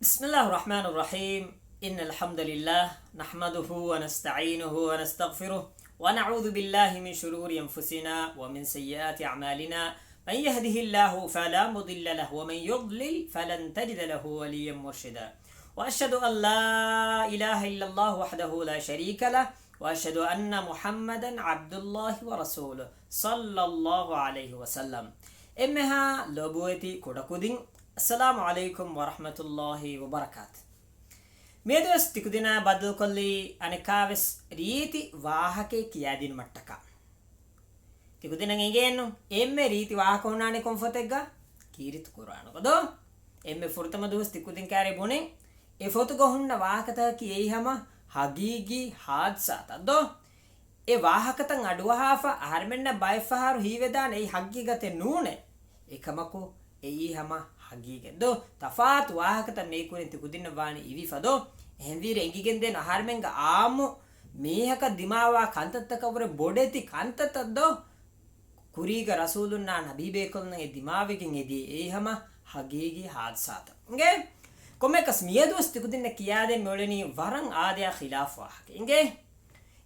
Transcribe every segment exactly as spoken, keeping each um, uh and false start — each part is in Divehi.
بسم الله الرحمن الرحيم. إن الحمد لله نحمده ونستعينه ونستغفره ونعوذ بالله من شرور أنفسنا ومن سيئات أعمالنا. من يهده الله فلا مضل له ومن يضلل فلن تجد له وليا مرشدا. وأشهد أن لا إله إلا الله وحده لا شريك له وأشهد أن محمدا عبد الله ورسوله صلى الله عليه وسلم. އެންމެހާ ލޮބުވެތި ކުޑަކުދިން، އައްސަލާމު ޢަލައިކުމް ވަރަޙްމަތުﷲި ވަބަރަކާތު. މިއަދުވެސް ތިކުދިންނާ ބައްދަލުކޮށްލީ އަނެއްކާވެސް ރީތި ވާހަކައެއް ކިޔާދިނުމަށްޓަކާ. ތިކުދިންނަށް އެނގޭނު އެންމެ ރީތި ވާހަކަ ހުންނާނީ ކޮން ފޮތެއްގަ؟ ކީރިތި ޤުރުއާނުގަ ދޯ؟ އެންމެ ފުރަތަމަ ދުވަސް ތިކުދިން ކާރި ބުނިން އެ ފޮތުގަ ހުންނަ ވާހަކަތަކަކީ އެއީ ހަމަ ހަގީގީ ހާދިސާތައް ދޯ؟ އެ ވާހަކަތައް އަޑުއަހާފަ އަހަރެމެންނަށް ބައެއްފަހަރު ހީވެދާނެ އެއީ ހަގީގަތެއް ނޫނޭ. އެކަމަކު އެއީ ހަމަ ހަގީގަތް ދޯ؟ ތަފާތު ވާހަކަތައް މިއިކުރިން ތިކުދިންނަށް ވާނީ އިވިފަ ދޯ؟ އެހެންވީރު އެނގިގެންދޭން އަހަރެމެންގެ އާއްމު މީހަކަށް ދިމާވާ ކަންތައްތަކަށްވުރެ ބޮޑެތި ކަންތައްތައް ދޯ؟ ކުރީގަ ރަސޫލުންނާ ނަބީބޭކަލުންނަށް އެ ދިމާވެގެން އެދިޔަ އެއީ ހަމަ ހަގީގީ ހާދިސާތައް. އިނގޭ؟ ކޮންމެއަކަސް މިއަދުވެސް ތިކުދިންނަށް ކިޔާދޭން މިއުޅެނީ ވަރަށް އާދަޔާ ޚިލާފު ވާހަކަ. އިނގޭ؟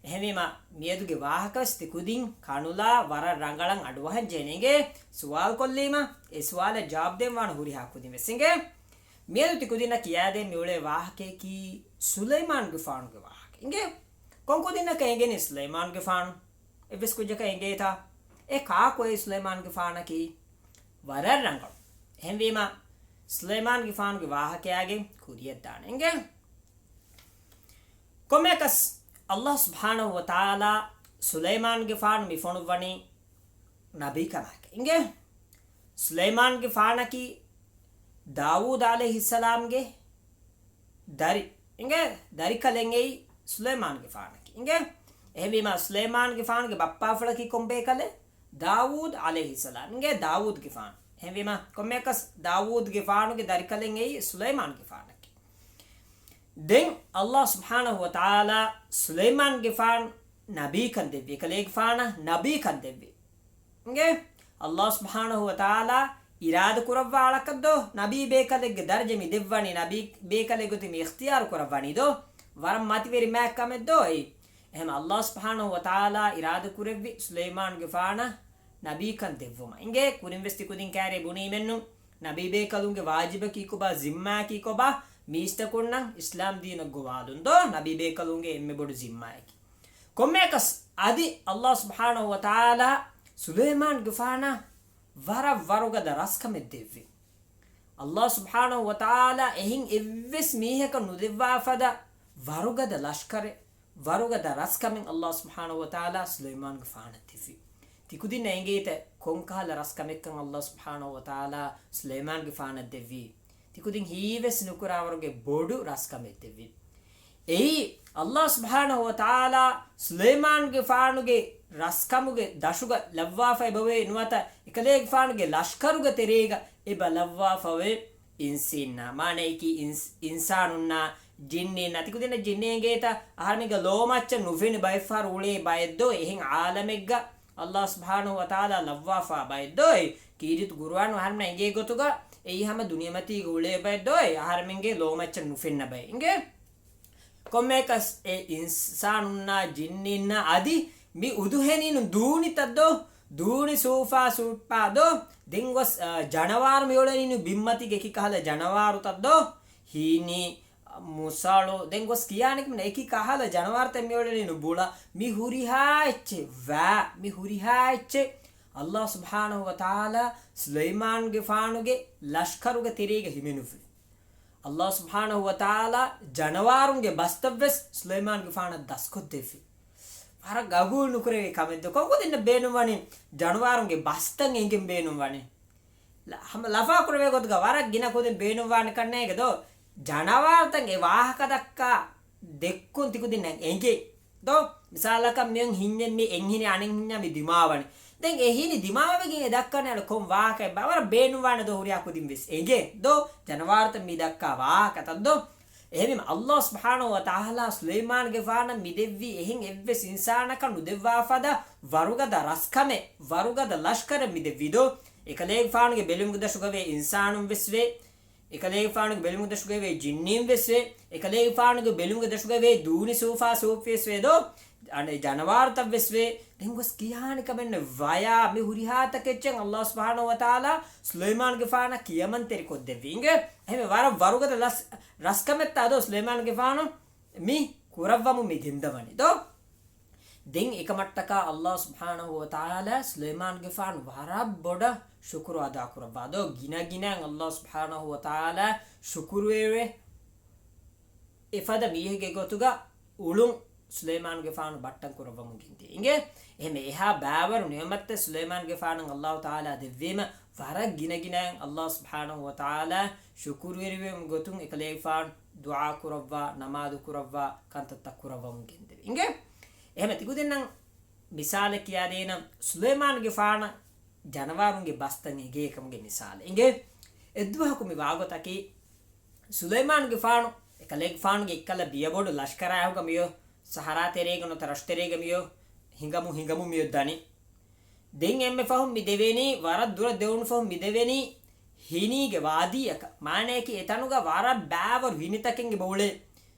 އެހެންވީމަ، މިއަދުގެ ވާހަކަވެސް ތިކުދިން ކަނުލާ ވަރަށް ރަނގަޅަށް އަޑުއަހަން ޖެހޭނެ. އިނގޭ؟ ސުވާލު ކޮށްލީމަ، އެ ސުވާލަށް ޖަވާބު ދޭން ވާން ހުރިހާ ކުދިން ވެސް. އިނގޭ؟ މިއަދު ތިކުދިންނަށް ކިޔާދޭން މިއުޅޭ ވާހަކަޔަކީ ސުލައިމާނުގެފާނުގެ ވާހަކަ. އިނގޭ؟ ކޮން ކުދިންނަކަށް އެނގެނީ ސުލައިމާނުގެފާނު؟ އެއްވެސް ކުއްޖަކަށް އެނގޭތާ؟ އެ ކާކު އެއީ ސުލައިމާނުގެފާނަކީ؟ ވަރަށް ރަނގަޅު. އެހެންވީމަ، ސުލައިމާނުގެފާނުގެ ވާހަކަޔާގެ ކުރިއަށް ދާނެ. އިނގޭ؟ ކޮންމެއަކަސް، ﷲ ސުބްޙާނަހޫ ވަތަޢާލާ ސުލައިމާނުގެފާނު މި ފޮނުއްވަނީ ނަބީކަމާއެކު. އިނގޭ؟ ސުލައިމާނުގެފާނަކީ ދާވޫދު ޢަލައިހިއްސަލާމްގެ ދަރި، އިނގޭ؟ ދަރިކަލެއް އެއީ ސުލައިމާނުގެފާނަކީ. އިނގޭ؟ އެހެންވީމާ، ސުލައިމާނުގެފާނުގެ ބައްޕާފުޅަކީ ކޮން ބޭކަލެއް؟ ދާވޫދު ޢަލައިހިއްސަލާމް. އިނގޭ؟ ދާވޫދުގެފާނު. އެހެންވީމާ، ކޮންމެއަކަސް ދާވޫދުގެފާނުގެ ދަރިކަލެއް އެއީ ސުލައިމާނުގެފާނަކީ. ދެން ﷲ ސުބްޙާނަހޫ ވަތަޢާލާ ސުލައިމާނުގެފާނު ނަބީކަން ދެއްވި، އެކަލޭގެފާނަށް ނަބީކަން ދެއްވި. އިނގޭ؟ ﷲ ސުބްޙާނަހޫ ވަތަޢާލާ އިރާދަ ކުރައްވާ އަޅަކަށް ދޯ ނަބީ ބޭކަލެއްގެ ދަރަޖަ މި ދެއްވަނީ، ނަބީ ބޭކަލެއް ގޮތެއް މި އިޚްތިޔާރު ކުރައްވަނީ ދޯ؟ ވަރަށް މަތިވެރި މާތް ކަމެއް ދޯ އެއީ؟ އެހެން ﷲ ސުބްޙާނަހޫ ވަތަޢާލާ އިރާދަ ކުރެއްވި ސުލައިމާނުގެފާނަށް ނަބީކަން ދެއްވުމަށް. އިނގޭ؟ ކުރިން ވެސް ތިކުދިން ކާރި ބުނީމެއްނު، ނަބީ ބޭކަލުންގެ ވާޖިބަކީ ކޮބާ، ޒިންމާއަކީ ކޮބާ، މީސްތަކުންނަށް އިސްލާމް ދީނަށް ގޮވާލުން ދޯ؟ ނަބީ ބޭކަލުންގެ އެންމެ ބޮޑު ޒިންމާއަކީ. ކޮންމެއަކަސް އަދި ﷲ ސުބްޙާނަހޫ ވަތަޢާލާ ސުލައިމާނުގެފާނަށް ވަރަށް ވަރުގަދަ ރަސްކަމެއް ދެއްވި. ﷲ ސުބްޙާނަހޫ ވަތަޢާލާ އެހެން އެއްވެސް މީހަކަށް ނުދެއްވާ ފަދަ ވަރުގަދަ ލަޝްކަރެއް، ވަރުގަދަ ރަސްކަމެއް ﷲ ސުބްޙާނަހޫ ވަތަޢާލާ ސުލައިމާނުގެފާނަށް ދެއްވި. ތިކުދިންނަށް އެނގޭތަ ކޮންކަހަލަ ރަސްކަމެއްކަން ﷲ ސުބްޙާނަހޫ ވަތަޢާލާ ސުލައިމާނުގެފާނަށް ދެއްވީ؟ ތިކުދިން ހީވެސް ނުކުރާވަރުގެ ބޮޑު ރަސްކަމެއް ދެއްވި. އެއީ، ﷲ ސުބްޙާނަހޫ ވަތަޢާލާ ސުލައިމާނުގެފާނުގެ ރަސްކަމުގެ ދަށުގަ ލައްވާފަ އެބަވޭ ނުވަތަ އެކަލޭގެފާނުގެ ލަޝްކަރުގެ ތެރޭގަ އެބަ ލައްވާފަވޭ އިންސީންނާ. މާނަޔަކީ އިންސް-، އިންސާނުންނާ، ޖިންނީންނާ. ތިކުދިންނަށް ޖިންނި އެނގޭތަ؟ އަހަރެމެންގެ ލޯމައްޗަށް ނުފެނި ބައެއްފަހަރު އުޅޭ ބައެއްދޯ؟ އެހެން ޢާލަމެއްގަ ﷲ ސުބްޙާނަހޫ ވަތަޢާލާ ލައްވާފާ ބައެއްދޯ؟ ކީރިތި ޤުރުއާނު އަހަރެމެންނަށް އެނގޭ ގޮތުގަ އެއީ ހަމަ ދުނިޔެމަތީގަ އުޅޭ ބައެއްދޯ؟ އަހަރެމެންގެ ލޯމައްޗަށް ނުފެންނަ ބައެއް. އިނގޭ؟ ކޮންމެއަކަސް އެ އިންސާނުންނާ ޖިންނީންނާ އަދި މި އުދުހެނީނު ދޫނިތައް ދޯ؟ ދޫނި ސޫފާ ސޫއްޕާ ދޯ؟ ދެން ގޮސް، އަ، ޖަނަވާރު މިއުޅެނީނު ބިންމަތީގެ އެކި ކަހަލަ ޖަނަވާރުތައް ދޯ؟ ހީނީ، އަ، މުސަޅު، ދެން ގޮސް ކިޔާނެ ކިމަން އެކި ކަހަލަ ޖަނަވާރުތައް މިއުޅެނީނު ބުޅަ. މި ހުރިހާ އެއްޗެއް ވާ، މި ހުރިހާ އެއްޗެއް ﷲ ސުބްޙާނަހޫ ވަތަޢާލާ ސުލައިމާނުގެފާނުގެ ލަޝްކަރުގެ ތެރޭގަ ހިމެނުއްވި. ﷲ ސުބްޙާނަހޫ ވަތަޢާލާ ޖަނަވާރުންގެ ބަސްތައްވެސް ސުލައިމާނުގެފާނަށް ދަސްކޮށްދެއްވި. ވަރަށް ގަބޫލު ނުކުރެވޭ ކަމެއްދޯ؟ ކޮންކުދިންނަށް ބޭނުންވަނީ ޖަނަވާރުންގެ ބަސްތައް އެނގެން ބޭނުންވަނީ؟ ލަ-، ހަމަ ލަފާ ކުރެވޭ ގޮތުގަ ވަރަށް ގިނަ ކުދިން ބޭނުންވާނެ ކަންނޭނގެ ދޯ؟ ޖަނަވާރުތައް އެ ވާހަކަ ދައްކާ ދެއްކުން ތިކުދިންނަށް އެނގޭ ދޯ؟ މިސާލަކަށް މިއޮން ހިންޏެއް މި އެއްހިނި އަނެއްހިންޏާ މި ދިމާވަނީ. ދެން އެހިނި ދިމާވެގެން އެ ދައްކަނީ އަޅު ކޮން ވާހަކައެއްބާ؟ ވަރަށް ބޭނުންވާނެ ދޯ؟ ހުރިހާ ކުދިން ވެސް އެނގޭ ދޯ؟ ޖަނަވާރުތައް މި ދައްކާ ވާހަކަތައް ދޯ؟ އެހެންވީމަ ﷲ ސުބްޙާނަހޫ ވަތަޢާލާ ސުލައިމާނުގެފާނަށް މި ދެއްވީ އެހެން އެއްވެސް އިންސާނަކަށް ނުދެއްވާ ފަދަ ވަރުގަދަ ރަސްކަމެއް، ވަރުގަދަ ލަޝްކަރެއް މި ދެއްވީ ދޯ؟ އެކަލޭގެފާނުގެ ބެލުމުގެ ދަށުގަ ވޭ އިންސާނުން ވެސް ވޭ، އެކަލޭގެފާނުގެ ބެލުމުގެ ދަށުގައި ވޭ ޖިންނީން ވެސް ވޭ. އެކަލޭގެފާނުގެ ބެލުމުގެ ދަށުގައި ވޭ ދޫނި ސޫފާ ސޫފި ވެސް ވޭ ދޯ. އަނެއް ޖަނަވާރުތައް ވެސް ވޭ. ދެން ގޮސް ކިޔާނެ ކަމެއް ނެތް. ވަޔާ މި ހުރިހާ ތަކެއްޗެއް އައްލާހު ސުބްޙާނަހު ވަތަޢާލާ ސުލައިމާނުގެފާނަށް ކިޔަމަންތެރި ކޮށްދެއްވި. އިނގޭ؟ އެހެންވެ ވަރަށް ވަރުގަދަ ލަސް-، ރަސްކަމެއްތާ ދޯ ސުލައިމާނުގެފާނު މި ކުރައްވަމުން މި ގެންދަވަނީ ދޯ. ދެން އެކަމަށްޓަކާ އައްލާހު ސުބްޙާނަހު ވަތަޢާލާ ސުލައިމާނުގެފާނު ވަރަށް ބޮޑަށް ޝުކުރު އަދާކުރައްވާ ދޯ. ގިނަ ގިނައިން އައްލާހު ސުބްޙާނަހު ވަތަޢާލާ ޝުކުރުވެރިވެ އެފަދަ މީހެއްގެ ގޮތުގަ އުޅުން ސުލައިމާނުގެފާނު ބައްޓަން ކުރައްވަމުން ގެންދިޔަ. އިނގޭ؟ އެހެން އެހާ ބާވަރު ނިޢުމަތެއް ސުލައިމާނުގެފާނަށް އައްލާހު ތަޢާލާ ދެއްވީމަ، ވަރަށް ގިނަގިނައިން އައްލާހު ސުބްޙާނަހު ވަތަޢާލާ ޝުކުރުވެރިވުމުގެ ގޮތުން އެކަލޭގެފާނު ދުޢާ ކުރައްވާ، ނަމާދު ކުރައްވާ، ކަންތައްތައް ކުރައްވަމުން ގެންދެވި. އިނގޭ؟ އެހެން ތިކުދިންނަށް މިސާލެއް ކިޔާދޭނަން، ސުލައިމާނުގެފާނަށް ޖަނަވާރުންގެ ބަސްތައް އެނގޭ ކަމުގެ މިސާލެއް. އިނގޭ؟ އެއްދުވަހަކު މި ވާގޮތަކީ، ސުލައިމާނުގެފާނު އެކަލޭގެފާނުގެ އެއްކަލަ ބިޔަބޮޑު ލަޝްކަރާ އެހުގަ މިއޮ ސަހަރާ ތެރޭގަ ނުވަތަ ރަށު ތެރޭގަ މިއޮ ހިނގަމު ހިނގަމު މިއޮ ދަނީ. ދެން އެންމެ ފަހުން މި ދެވެނީ، ވަރަށް ދުރަށް ދެވުނު ފަހުން މި ދެވެނީ ހިނީގެ ވާދީއަކަށް. މާނަޔަކީ އެތަނުގަ ވަރަށް ބާވަރު ހިނިތަކެއް އެބަ އުޅޭ.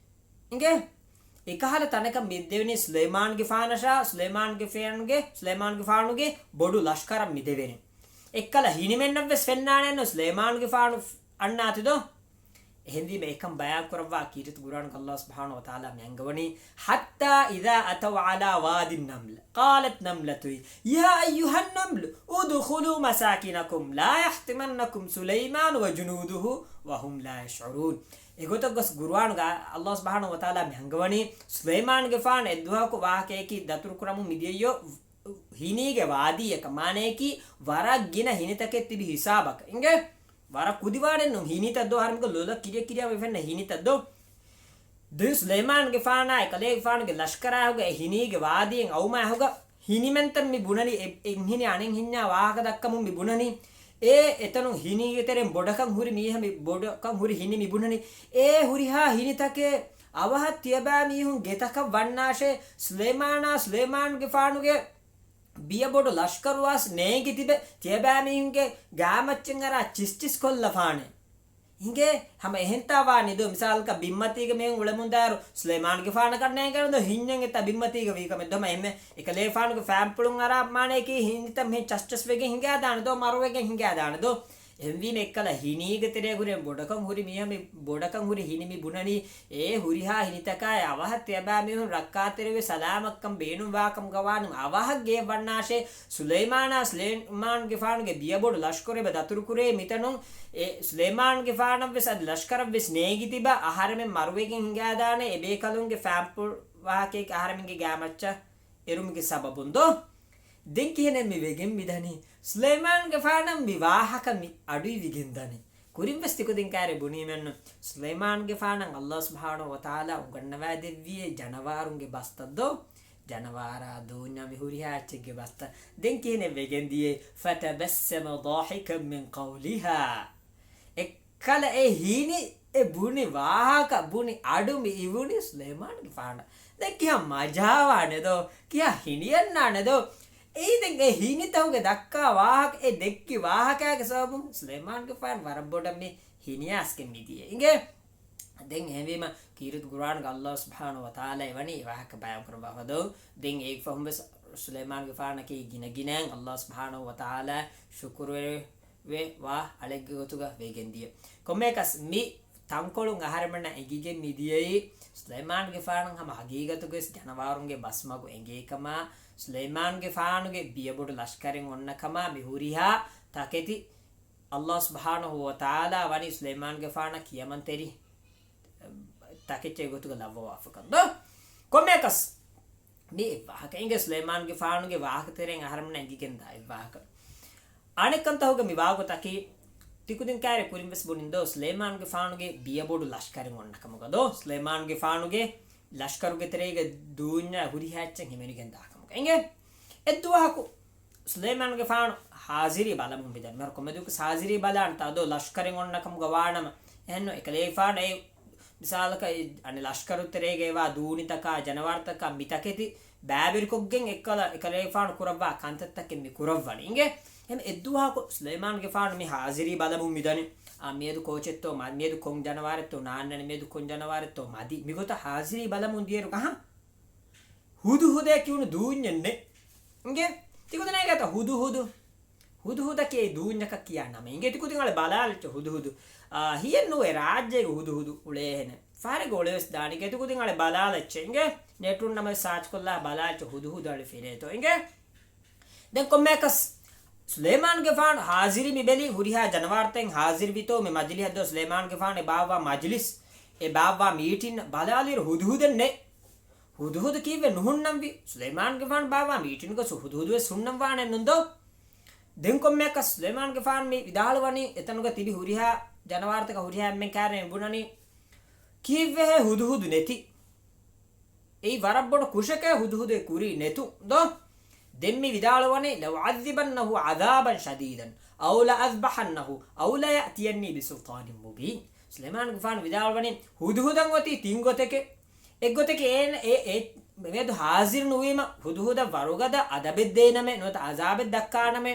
އިނގޭ؟ އެކަހަލަ ތަނަކަށް މި ދެވެނީ ސުލައިމާނުގެފާނަށާ، ސުލައިމާނުގެފާނުގެ، ސުލައިމާނުގެފާނުގެ ބޮޑު ލަޝްކަރަށް މި ދެވެނީ. އެއްކަލަ ހިނިމެންނަށް ވެސް ފެންނާނެއްނު ސުލައިމާނުގެފާނު އަންނާތި ދޯ؟ އެހެންވީމަ އެކަން ބަޔާން ކުރައްވާ ކީރިތި ގުރުއާނުގަ އައްލާހު ސުބްޙާނަހު ވަތަޢާލާ މި އަންގަވަނީ، حتى إذا أتوا على واد النمل قالت نملة يا أيها النمل ادخلوا مساكنكم لا يحطمنكم سليمان وجنوده وهم لا يشعرون. އެގޮތަށް ގޮސް ގުރުއާނުގަ އައްލާހު ސުބްޙާނަހު ވަތަޢާލާ މި އަންގަވަނީ، ސުލައިމާނުގެފާނު އެއްދުވަހަކު ވާހަކަޔަކީ ދަތުރުކުރަމުން މިދިޔައީ ހިނީގެ ވާދީއަކަށް، މާނަޔަކީ ވަރަށް ގިނަ ހިނިތަކެއް ތިބި ހިސާބަކަށް. އިނގޭ؟ ވަރަށް ކުދިވާނެއްނު ހިނިތައް ދޯ، ހަރަމްގެ ލޮލަށް ކިރިޔަ ކިރިޔާ ވެފެންނަ ހިނިތައް ދޯ. ދެން ސުލައިމާނުގެފާނާ އެކަލޭގެފާނުގެ ލަޝްކަރާ އެހުގަ އެ ހިނީގެ ވާދީއެއް އައުމާ އެހުގަ ހިނިމެންތައް މި ބުނަނީ، އެ-، އެއްހިނި އަނެއްހިންޏާ ވާހަކަ ދައްކަމުން މި ބުނަނީ. އޭ އެތަނުން ހިނީގެ ތެރެއިން ބޮޑަކަށް ހުރި މީހާ މި ބޮޑަކަށް ހުރި ހިނި މި ބުނަނީ. އޭ ހުރިހާ ހިނިތަކެއް އަވަހަށް ތިޔަބައިމީހުން ގެތަކަށް ވަންނާށޭ، ސުލައިމާނާ ސުލައިމާނުގެފާނުގެ ބިޔަބޮޑު ލަޝްކަރުވާސް ނޭނގި ތިބެ، ތިޔަބައިމީހުންގެ ގާމައްޗަށް އަރާ ޗިސްޗިސް ކޮށްލަފާނެ. އިނގޭ؟ ހަމަ އެހެންތާ ވާނީ ދޯ؟ މިސާލަކަށް ބިންމަތީގަ މީހުން އުޅެމުންދާއިރު ސުލައިމާނުގެފާނަކަށް ނޭނގޭނެ ދޯ؟ ހިންޏެއް އެތާ ބިންމަތީގަ ވީ ކަމެއް ދޯ؟ ހަމަ އެންމެ އެކަލޭފާނުގެ ފާންޕުޅުން އަރާ މާނަޔަކީ ހިނިތައް މި ޗަސްޗަސް ވެގެން ހިނގާދާނެ ދޯ؟ މަރުވެގެން ހިނގާދާނެ ދޯ؟ އެހެންވީމަ އެއްކަލަ ހިނީގެ ތެރޭ ހުރެން ބޮޑަކަށް ހުރި މީހާ މި ބޮޑަކަށް ހުރި ހިނި މި ބުނަނީ. އޭ ހުރިހާ ހިނިތަކާއި އަވަހަށް ތިޔަބައިމީހުން ރައްކާތެރިވެ ސަލާމަތްކަން ބޭނުންވާކަމުގަވާނު އަވަހަށް ގެއަށް ވަންނާށޭ. ސުލައިމާނާ ސުލައިމާނުގެފާނުގެ ބިޔަބޮޑު ލަޝްކަރު އެބަ ދަތުރުކުރޭ މިތަނުން. އެ ސުލައިމާނުގެފާނަށްވެސް އަދި ލަޝްކަރަށްވެސް ނޭނގި ތިބާ އަހަރެމެން މަރުވެގެން ހިނގާދާނެ އެބޭކަލުންގެ ފާންޕުޅު ވާހަކައެއް އަހަރެމެންގެ ގާމައްޗަށް އެރުމުގެ ސަބަބުން ދޯ؟ ދެން ކިހިނެއް މި ވެގެން މިދަނީ؟ ސުލައިމާނުގެފާނަށް މި ވާހަކަ މި އަޑުއިވިގެން ދަނީ. ކުރިންވެސް ތިކުދިން ކާރި ބުނީމެއްނު، ސުލައިމާނުގެފާނަށް އައްލާހު ސުބްޙާނަހު ވަތަޢާލާ އުނގަންނަވާ ދެއްވިއޭ ޖަނަވާރުންގެ ބަސްތައް ދޯ؟ ޖަނަވާރާ ދޫންޏާ މި ހުރިހާ އެއްޗެއްގެ ބަސްތައް. ދެން ކިހިނެއް ވެގެން ދިޔައީ؟ فتبسم ضاحكا من قولها. އެއްކަލަ އެ ހިނި އެ ބުނި ވާހަކަ ބުނި އަޑު މި އިވުނީ ސުލައިމާނުގެފާނަށް. ދެން ކިހާ މަޖާވާނެ ދޯ؟ ކިހާ ހިނިއަންނާނެ ދޯ؟ އެއީ ދެން އެ ހިނިތަކުގެ ދައްކާ ވާހަކަ، އެ ދެއްކި ވާހަކައިގެ ސަބަބުން ސުލައިމާނުގެފާނު ވަރަށް ބޮޑަށް މި ހިނިއައިސްގެން މިދިޔަ. އިނގޭ؟ ދެން އެހެންވީމަ ކީރިތި ގުރުއާނުގަ އައްލާހު ސުބްޙާނަހު ވަތަޢާލާ އެވަނީ އެ ވާހަކަ ބަޔާން ކުރައްވާފަ ދޯ؟ ދެން އޭގެ ފަހުން ވެސް ސުލައިމާނުގެފާނަކީ ގިނަ ގިނައިން އައްލާހު ސުބްޙާނަހު ވަތަޢާލާ ޝުކުރުވެރި ވެ ވާ އަޅެއްގެ ގޮތުގަ ވެގެން ދިޔަ. ކޮންމެއަކަސް މި ތަންކޮޅުން އަހަރެމެންނަށް އެނގިގެން މި ދިޔައީ، ސުލައިމާނުގެފާނު ހަމަ ހަގީގަތުގަވެސް ޖަނަވާރުންގެ ބަސްމަގު އެނގޭ ކަމާ، ސުލައިމާނުގެފާނުގެ ބިޔަބޮޑު ލަޝްކަރެއް އޮންނަ ކަމާ، މި ހުރިހާ ތަކެތި އައްލާހު ސުބްޙާނަހު ވަތަޢާލާ ވަނީ ސުލައިމާނުގެފާނަށް ކިޔަމަންތެރި ތަކެއްޗެއް ގޮތުގަ ލައްވަވާފަކަން ދޯ؟ ކޮންމެއަކަސް މި އެއްވާހަކަ އިނގޭ ސުލައިމާނުގެފާނުގެ ވާހަކަ ތެރެއިން އަހަރެމެންނަށް އެނގިގެންދާ އެއްވާހަކަ. އަނެއްކަންތަހުގަ މި ވާގޮތަކީ، ތިކުދިން ކާރި ކުރިން ވެސް ބުނިން ދޯ، ސުލައިމާނުގެފާނުގެ ބިޔަބޮޑު ލަޝްކަރެއް އޮންނަ ކަމުގަ ދޯ، ސުލައިމާނުގެފާނުގެ ލަޝްކަރުގެ ތެރޭގަ ދޫންޏާ ހުރިހާ އެއްޗެއް ހިމެނިގެން ދާ ކަމުގަ. އިނގޭ؟ އެއްދުވަހަކު ސުލައިމާނުގެފާނު ހާޒިރީ ބަލަމުން މިދަން. މިހާރު ކޮންމެދުވަހަކު ހާޒިރީ ބަލާން ތާ ދޯ ލަޝްކަރެއް އޮންނަ ކަމުގަ ވާނަމަ. އެހެންނު އެކަލޭފާނު އެ މިސާލަކަށް އެ އަނެއް ލަޝްކަރު ތެރޭގައިވާ ދޫނިތަކާ، ޖަނަވާރުތަކާ މި ތަކެތި ބައިވެރިކޮށްގެން އެއްކަލަ، އެކަލޭފާނު ކުރައްވާ ކަންތައްތަކެއް މި ކުރައްވަނީ. އިނގޭ؟ އެމް އެއްދުވަހަކު ސުލައިމާންގެފާނު މި ހާޒިރީ ބަލަމުން މިދަނީ. އާ، މިއަދު ކޯޗެއްތޯ މަ-، މިއަދު ކޮން ޖަނަވާރެއްތޯ ނާންނަނީ، މިއަދު ކޮން ޖަނަވާރެއްތޯ މަދީ. މިގޮތަށް ހާޒިރީ ބަލަމުން ދިޔައިރު ކަހަން ހުދުހުދޭ ކިޔުނު ދޫންޏެއް ނެތް. އިނގޭ؟ ތިކުދިން އޭގެ އަތަށް ހުދުހުދު. ހުދުހުދަކީ އެއީ ދޫންޏަކަށް ކިޔާ ނަމެއް. އިނގޭ ތިކުދިން އަޅެ ބަލާލައްޗޭ ހުދުހުދު. އާ، ހިޔެއް ނުވޭ ރާއްޖޭގެ ހުދުހުދު އުޅޭހެނެއް. ފަހަރެއްގަ އުޅެވެސް ދާނެ. އިނގޭ ތިކުދިން އަޅެ ބަލާލައްޗޭ. އިނގޭ؟ ނެޓުން ނަމަ ސާޗް ކޮށްލާ ބަލާލައްޗޭ ހުދުހުދު އަޅެ ފެނޭތޯ. އިނގޭ؟ ދެން ކޮންމެއަކަސް ސުލައިމާންގެފާނު ހާޒިރީ މި ބެލީ ހުރިހާ ޖަނަވާރުތައް ހާޒިރުވިތޯ މި މަޖިލީހަށް ދޯ ސުލައިމާންގެފާނު އެ ބާއްވާ މަޖިލިސް، އެ ބާއްވާ މީޓިން ބަލާލިއިރު ހުދުހުދެއް ނެތް. ހުދުހުދު ކީއްވެ ނުހުންނަންވީ؟ ސުލައިމާންގެފާނު ބާއްވާ މީޓިންގަ ސު ހުދުހުދުވެސް ހުންނަން ވާނެއްނުން ދޯ؟ ދެން ކޮންމެއަކަސް ސުލައިމާންގެފާނު މި ވިދާޅުވަނީ އެތަނުގަ ތިބި ހުރިހާ ޖަނަވާރުތަކަށް ހުރިހާ އެންމެން ކާރެ މި ބުނަނީ ކީއްވެހޭ ހުދުހުދު ނެތި؟ އެއީ ވަރަށް ބޮޑު ކުށެކޭ ހުދުހުދެއް ކުރީ ނެތުން ދޯ؟ ދެން މި ވިދާޅުވަނީ، "لأعذبنه عذابا شديدا أو لأذبحنه أو ليأتيني بسلطان مبين." ސުލައިމާންގެފާނު ވިދާޅުވަނީ ހުދުހުދަށް އޮތީ ތިން ގޮތެކޭ. އެއްގޮތަކީ އޭނަ އެ، އެ، މިއަދު ހާޒިރު ނުވީމަ ހުދުހުދަށް ވަރުގަދަ އަދަބެއް ދޭނަމޭ، ނުވަތަ އަޒާބެއް ދައްކާނަމޭ.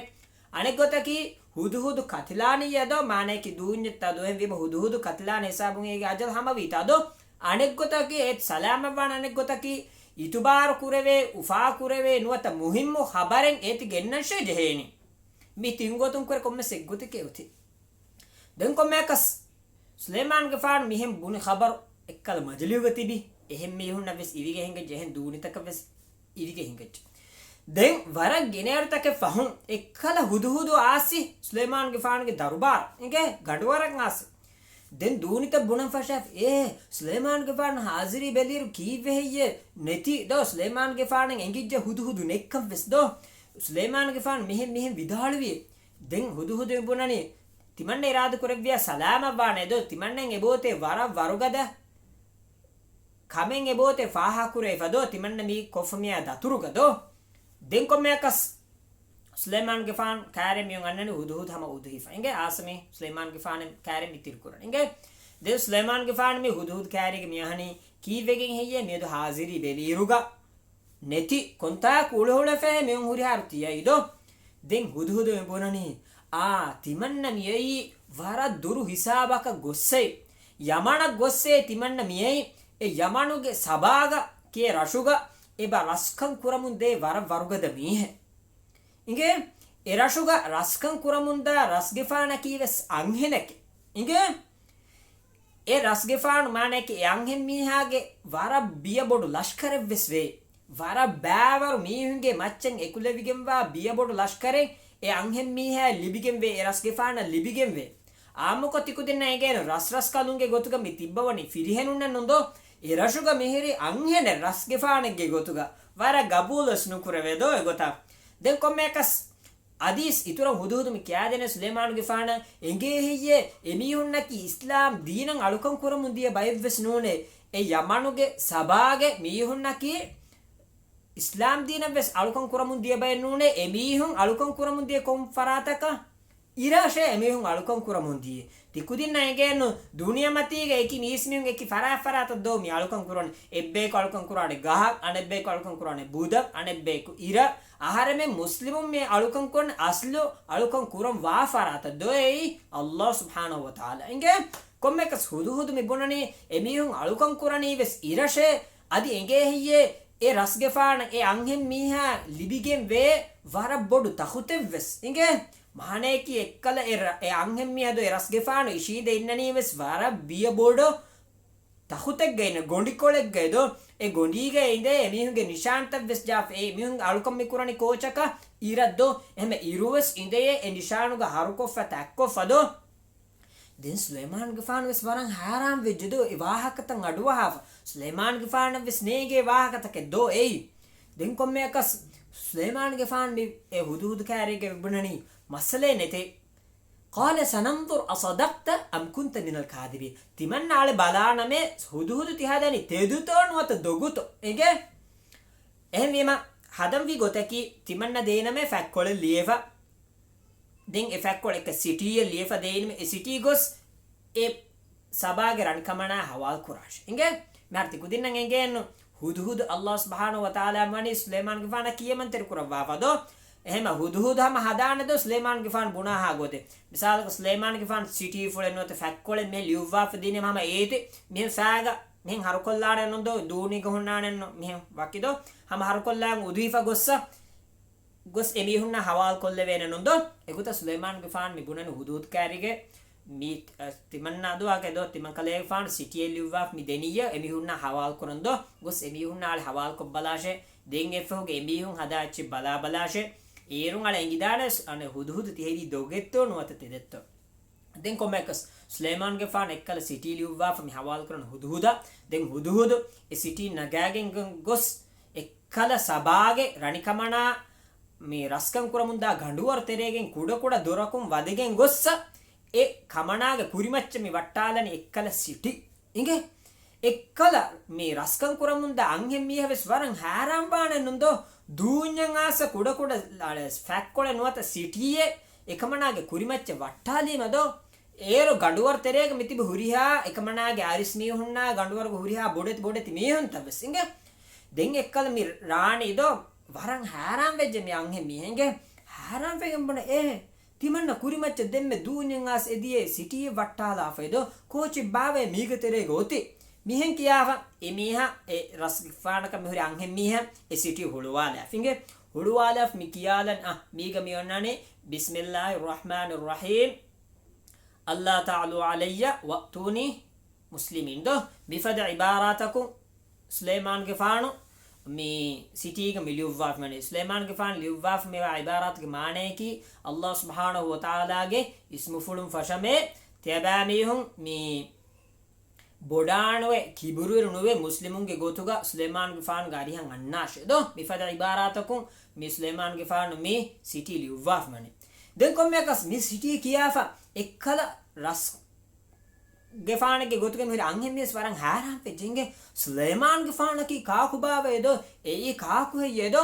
އަނެއްގޮތަކީ ހުދުހުދު ކަތިލާނިއްޔާ ދޯ، މާނައަކީ ދޫންޏެއްތާ ދޯ، އެހެންވީމަ ހުދުހުދު ކަތިލާނެ ހިސާބުން އޭގެ އަޖަލު ހަމަވީތާ ދޯ؟ އަނެއްގޮތަކީ އޭތި ސަލާމަތްވާނެ، އަނެއްގޮތަކީ އިތުބާރު ކުރެވޭ، އުފާ ކުރެވޭ، ނުވަތަ މުހިއްމު ޚަބަރެއް އޭތި ގެންނަންށޭ ޖެހޭނީ. މި ތިން ގޮތުން ކުރެ ކޮންމެސް އެއްގޮތެކޭ އޮތީ. ދެން ކޮންމެއަކަސް ސުލައިމާންގެފާނު މިހެން ބުނި ޚަބަރު އެއްކަލަ މަޖިލީހުގަ ތިބި އެހެން މީހުންނަށް ވެސް އިވިގެން ހިނގައްޖެ، އެހެން ދޫނިތަކަށް ވެސް އިވިގެން ހިނގައްޖެ. ދެން ވަރަށް ގިނައިރުތަކެއް ފަހުން އެއްކަލަ ހުދުހުދު އާސި ސުލައިމާންގެފާނުގެ ދަރުބާރަށް. އިނގޭ ގަނޑުވަރަށް އާސި. ދެން ދޫނިތައް ބުނަން ފަށާފި، އޭ، ސުލައިމާންގެފާނު ހާޒިރީ ބެލިއިރު ކީއްވެ ހެއްޔޭ ނެތީ ދޯ؟ ސުލައިމާންގެފާނަށް އެނގިއްޖެ ހުދުހުދު ނެތްކަން ވެސް ދޯ؟ ސުލައިމާންގެފާނު މިހެން، މިހެން ވިދާޅުވި. ދެން ހުދުހުދު ބުނަނީ، ތިމަންނަ އިރާދަ ކުރެއްވިޔާ ސަލާމަތްވާނެ ދޯ؟ ތިމަންނައަށް އެބައޮތޭ ވަރަށް ވަރުގަދަ ކަމެއް އެބައޮތޭ ފާހަގަކުރެވިފަ ދޯ؟ ތިމަންނަ މި ކޮށްފަ މިއާ ދަތުރުގަ ދޯ؟ ދެން ކޮންމެއަކަސް ސުލައިމާންގެފާނު ކާރެ މިއޮން އަންނަނީ ހުދުހުދު ހަމަ އުދުހިފަ. އިނގޭ އާސިމީ ސުލައިމާންގެފާނެ ކާރެ މި ތިރިކުރަން. އިނގޭ ދެން ސުލައިމާންގެފާނު މި ހުދުހުދު ކާރީގަ މިއަހަނީ ކީއްވެގެން ހެއްޔޭ މިއަދު ހާޒިރީ ބެލިއިރުގަ ނެތި ކޮންތާކު އުޅެހުޅެފައޭ މިއޮން ހުރިހާރު ތިޔައީ ދޯ؟ ދެން ހުދުހުދު މި ބުނަނީ، އާ، ތިމަންނަ މިއައީ ވަރަށް ދުރު ހިސާބަކަށް ގޮއްސޭ. ޔަމަނަށް ގޮއްސޭ ތިމަންނަ މިއައީ. އެ ޔަމަނުގެ ސަބާގަ ކިޔޭ ރަށުގަ އެބަ ރަސްކަން ކުރަމުން ދޭ ވަރަށް ވަރުގަދަ މީހެއް. އިނގޭ؟ އެ ރަށުގަ ރަސްކަން ކުރަމުންދާ ރަސްގެފާނަކީ ވެސް އަންހެނެކޭ. އިނގޭ؟ އެ ރަސްގެފާނު މާނައަކީ އެ އަންހެން މީހާގެ ވަރަށް ބިޔަ ބޮޑު ލަޝްކަރެއް ވެސް ވޭ. ވަރަށް ބައިވަރު މީހުންގެ މައްޗަށް އެކުލެވިގެންވާ ބިޔަ ބޮޑު ލަޝްކަރެއް އެ އަންހެން މީހާއަށް ލިބިގެންވޭ، އެ ރަސްގެފާނަށް ލިބިގެންވޭ. އާއްމުކޮށް ތިކުދިންނަށް އެނގޭނެ ރަސްރަސްކަލުންގެ ގޮތުގަ މި ތިއްބަވަނީ ފިރިހެނުންނެއްނު ދޯ؟ އެ ރަށުގަ މިހިރީ އަންހެނެއް ރަސްގެފާނެއްގެ ގޮތުގަ. ވަރަށް ގަބޫލުވެސް ނުކުރެވޭ ދޯ އެގޮތަށް. ދެން ކޮންމެއަކަސް އަދިސް އިތުރަށް ހުދުހުދު މި ކިޔާދޭނެ ސުލައިމާނުގެފާނަށް އެނގޭ ހެއްޔޭ އެމީހުންނަކީ އިސްލާމް ދީނަށް އަޅުކަން ކުރަމުން ދިޔަ ބައެއްވެސް ނޫނޭ. އެ ޔަމަނުގެ ސަބާގެ މީހުންނަކީ އިސްލާމް ދީނަށްވެސް އަޅުކަން ކުރަމުން ދިޔަ ބައެއް ނޫނޭ. އެ މީހުން އަޅުކަން ކުރަމުން ދިޔަ ކޮން ފަރާތަކަށް؟ އިރަށޭ އެމީހުން އަޅުކަން ކުރަމުން ދިޔަ. ތިކުދިންނަށް އެނގޭނު ދުނިޔެމަތީގަ އެކި މީސްމީހުން އެކި ފަރާތް ފަރާތަށް ދޯ މި އަޅުކަން ކުރަން. އެއްބަޔަކު އަޅުކަން ކުރާނެ ގަހަށް، އަނެއްބަޔަކު އަޅުކަން ކުރާނެ ބުދަށް، އަނެއްބަޔަކު އިރަށް. އަހަރެމެން މުސްލިމުން މި އަޅުކަން ކުރަން އަސްލު އަޅުކަން ކުރަން ވާ ފަރާތަށް ދޯ އެއީ ﷲ ސުބްޙާނަހޫ ވަތަޢާލާ. އިނގޭ ކޮންމެކަސް ހުދުހުދު މި ބުނަނީ އެމީހުން އަޅުކަން ކުރަނީ ވެސް އިރަށޭ. އަދި އެނގޭ ހެއްޔޭ އެ ރަސްގެފާނަށް އެ އަންހެން މީހާ ލިބިގެން ވޭ ވަރަށް ބޮޑު ތަޚުތެއް ވެސް. އިނގޭ މާނައަކީ އެއްކަލަ އެ ރަ-، އެ އަންހެން މީހާ ދޯ އެ ރަސްގެފާނު އިށީނދެ އިންނަނީ ވެސް ވަރަށް ބިޔަ ބޮޑު ތަޚުތެއްގައި ގޮނޑިކޮޅެއްގައި ދޯ. އެ ގޮނޑީގައި އިނދޭ އެމީހުންގެ ނިޝާންތައް ވެސް ޖާފަ. އެ މީހުން އަޅުކަން މި ކުރަނީ ކޯޗަކަށް؟ އިރަށް ދޯ. އެހެން އިރު ވެސް އިނދެޔޭ އެ ނިޝާނުގަ ހަރުކޮށްފަ ތައްކޮށްފަ ދޯ. ދެން ސުލައިމާންގެފާނު ވެސް ވަރަށް ހައިރާން ވެއްޖެ ދޯ އެ ވާހަކަތައް އަޑުއަހާފަ. ސުލައިމާންގެފާނަށް ވެސް ނޭނގޭ ވާހަކަތަކެއް ދޯ އެއީ. ދެން ކޮންމެއަކަސް ސުލައިމާންގެފާނު މި އެ ހުދުހުދު ކާރީގަ ބުނަނީ މައްސަލައެއް ނެތޭ. قال سننظر أصدقت أم كنت من الكاذبين. ތިމަންނަ އަޅެ ބަލާނަމޭ ހުދުހުދު ތި ހަދަނީ ތެދުތޯ ނުވަތަ ދޮގުތޯ. އެނގޭ؟ އެހެންވީމަ ހަދަންވީ ގޮތަކީ ތިމަންނަ ދޭނަމޭ ފަތްކޮޅެއް ލިޔެފަ. ދެން އެ ފަތްކޮޅު އެކަ ސިޓީއެއް ލިޔެފަ ދޭނަމޭ އެ ސިޓީ ގޮސް އެ ސަބާގެ ރަނިކަމަނާ ހަވާލު ކުރާށޭ. އިނގޭ؟ މިހާރު ތިކުދިންނަށް އެނގޭނު ހުދުހުދު ﷲ ސުބްޙާނަހޫ ވަތަޢާލާ ވަނީ ސުލައިމާންގެފާނަށް ކިޔަމަންތެރި ކުރައްވާފަ ދޯ؟ އެހެމަ ހުދުހުދު ހަމަ ހަދާނެ ދޯ ސުލައިމާންގެފާނު ބުނާހާ ގޮތެއް. މިސާލަކަށް ސުލައިމާންގެފާނު ސިޓީ ފުޅެއް ނުވަތަ ފަތްކޮޅެއް މިހެން ލިޔުއްވާފަ ދިނީމަ ހަމަ އޭތި މިހެން ފައިގަ މިހެން ހަރުކޮށްލާނެ ނުން ދޯ ދޫނީގަ ހުންނާނެ ނު މިހެން ވަކި ދޯ ހަމަ ހަރުކޮށްލާން އުދުހިފަ ގޮއްސަ ގޮސް އެމީހުންނާ ހަވާލު ކޮށްލެވޭނެ ނުން ދޯ؟ އެގޮތަށް ސުލައިމާންގެފާނު މި ބުނަނީ ހުދުހުދު ކައިރީގެ މި، އަ، ތިމަންނާ ދުވާގެ ދޯ ތިމަން ކަލޭގެފާނު ސިޓީއެއް ލިޔުއްވާފަ މި ދެނިއްޔާ އެމީހުންނާ ހަވާލު ކުރަން ދޯ؟ ގޮސް އެމީހުންނާ އަޅެ ހަވާލު ކޮށްބަލާށޭ. ދެން އެއްފަހުގެ އެމީހުން ހަދާ އެއްޗެއް ބަލާބަލާށޭ. އޭރުން އަޅެ އެނގިދާނެ ސް-، އަނެއް ހުދުހުދު ތިހެދީ ދޮގެއްތޯ ނުވަތަ ތެދެއްތޯ؟ ދެން ކޮންމެއަކަސް ސުލައިމާންގެފާނު އެއްކަލަ ސިޓީ ލިޔުއްވާފަ މި ހަވާލު ކުރަން ހުދުހުދަށް. ދެން ހުދުހުދު އެ ސިޓީ ނަގާގެން ގޮ-، ގޮސް އެއްކަލަ ސަބާގެ ރަނިކަމަނާ މި ރަސްކަން ކުރަމުންދާ ގަނޑުވަރު ތެރޭގެން ކުޑަކުޑަ ދޮރަކުން ވަދެގެން ގޮއްސަ އެ ކަމަނާގެ ކުރިމައްޗަށް މި ވައްޓާލަނީ އެއްކަލަ ސިޓީ. އިނގޭ؟ އެއްކަލަ މި ރަސްކަން ކުރަމުންދާ އަންހެން މީހާވެސް ވަރަށް ހައިރާންވާނެ ނުން ދޯ؟ ދޫންޏަށް އާސަ ކުޑަކުޑަ ފަތްކޮޅެއް ނުވަތަ ސިޓީއެއް އެކަމަނާގެ ކުރިމައްޗަށް ވައްޓާލީމަ ދޯ؟ އޭރު ގަނޑުވަރު ތެރޭގަ މިތިބި ހުރިހާ އެކަމަނާގެ އަރިސް މީހުންނާ ގަނޑުވަރުގެ ހުރިހާ ބޮޑެތި ބޮޑެތި މީހުންތައް ވެސް އިނގޭ. ދެން އެއްކަލަ މި ރާނީ ދޯ ވަރަށް ހައިރާން ވެއްޖެ މި އަންހެން މީހެއްގެ. ހައިރާން ވެގެން ބުނެ އޭ ތިމަންނަ ކުރިމައްޗަށް ދެންމެ ދޫންޏަށް އާސް އެދިޔޭ ސިޓީއެއް ވައްޓާލާފައި ދޯ؟ ކޯޗެއް ބާވައޭ މީގެ ތެރޭގަ އޮތީ؟ މިހެން ކިޔާފަ އެ މީހާ އެ ރަސްގެފާނަކަށް މިހުރި އަންހެން މީހާ އެ ސިޓީ ހުޅުވާލާފި އިނގޭ. ހުޅުވާލާފަ މި ކިޔާލަން އަ، މީގަ މި އޮންނާނީ، بسم الله الرحمن الرحيم، ألا تعلوا علي وأتوني މުސްލިމީން ދޯ؟ މިފަދަ ޢިބާރާތަކުން ސުލައިމާންގެފާނު މި ސިޓީގަ މި ލިޔުއްވާފަ މިވަނީ. ސުލައިމާންގެފާނު ލިޔުއްވާފަ މިވާ ޢިބާރާތުގެ މާނަޔަކީ، ﷲ ސުބްޙާނަހޫ ވަތަޢާލާގެ އިސްމުފުޅުން ފަށަމޭ، ތިޔަބައިމީހުން މި ބޮޑާނުވެ، ކިބުރުވެރި ނުވެ، މުސްލިމުންގެ ގޮތުގަ ސުލައިމާންގެފާނުގެ އަރިހަށް އަންނާށޭ ދޯ؟ މިފަދަ ޢިބާރާތަކުން މި ސުލައިމާންގެފާނު މި ސިޓީ ލިޔުއްވާފަ މިވަނީ. ދެން ކޮންމެއަކަސް މި ސިޓީ ކިޔާފަ އެއްކަލަ ރަސް ގެފާނެއްގެ ގޮތުގެ މިހުރި އަންހެން މީސް ވަރަށް ހައިރާން ފެއްޖެނގެ ސުލައިމާންގެފާނަކީ ކާކުބާވައޭ ދޯ؟ އެއީ ކާކު ހެއްޔޭ ދޯ؟